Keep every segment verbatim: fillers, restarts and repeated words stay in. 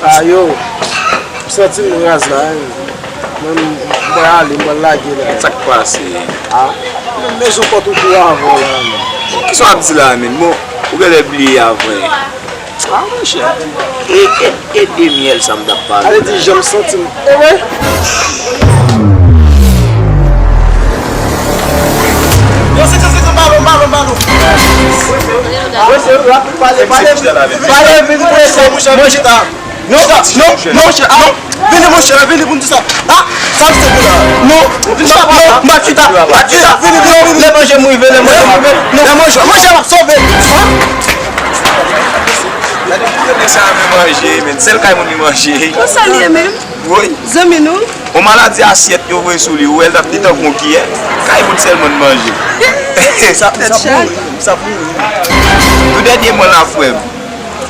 A yo, m santi m raz la, wi. Mwen, m pral ale, m pral lage la. Sa k pase? A, men mezon pòt ou tou avan la, men. Kisa w ap di la, men? Bon, ou genlè bliye avan. A, monchè. E, e, e de myèl sa m t ap pale. Ale di jan m santi m. E wi. Yo, se, se, se, se, balon, balon, balon. Pale, pale, pale, pale, vin prese. Non, non, non, monchè, non. Vini, monchè, vini pou n di sa. A, sa m se pou la. Non, non, non, m ap chita, m ap chita. Vini, vini, vini. Lè manje m rive, lè manje m rive. Non, lè manje, monchè, m ap sove. Gade pou nèg sa renmen manje, men sèl kay moun li manje. Konsa li ye menm? Wi. Zanmi nou? On maladi asyèt yo voye sou li, ou wè l t ap li tankou yon kiyè. Kay moun sèlman l manje. Sa, sa pou mouri, sa pou mouri. Yon dènye mo la, frè m.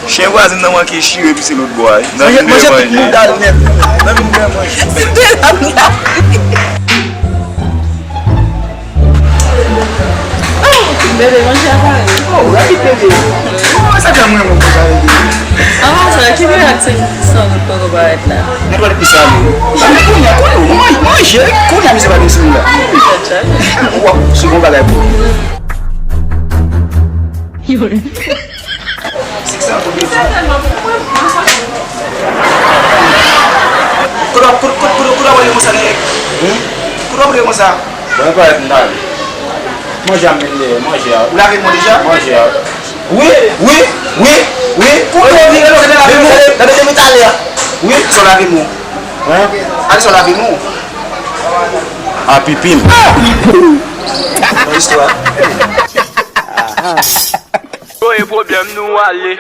Chen vwazen nan manke chire pise lòt bò a, wi. Nan vin vle manje. Manje tout moun dal nèt. Nan vin vle manje. Se de la blague. Oh, bebe, manje a pare. Oh, rapid, bebe. Oh, sa fè mwen, mwen, konsa, bebe. Avan sa, ki reyaksyon sa nou poko parèt la? Mwen pral pi salye. Manje, manje, kounye a misye pa gen souri la. Tcha, tcha. Ou ap, se bon bagay pou ou. Yo. Kote w ap, kote, kote, kote, kote w ap rele konsa, nèg? Hmm? Kote w ap rele konsa? Bon, e parèt m t ale. Manje a m vin dèyè, manje a. Ou lave men w deja? Manje a. Wi, wi, wi, wi. Kote w vire lòt, lave men w. Lave men w talè a. Wi. Sa w lave men w? Hein? Ale sa w lave men w. A pipi m. Nan istwa. Voye pwoblèm nou ale.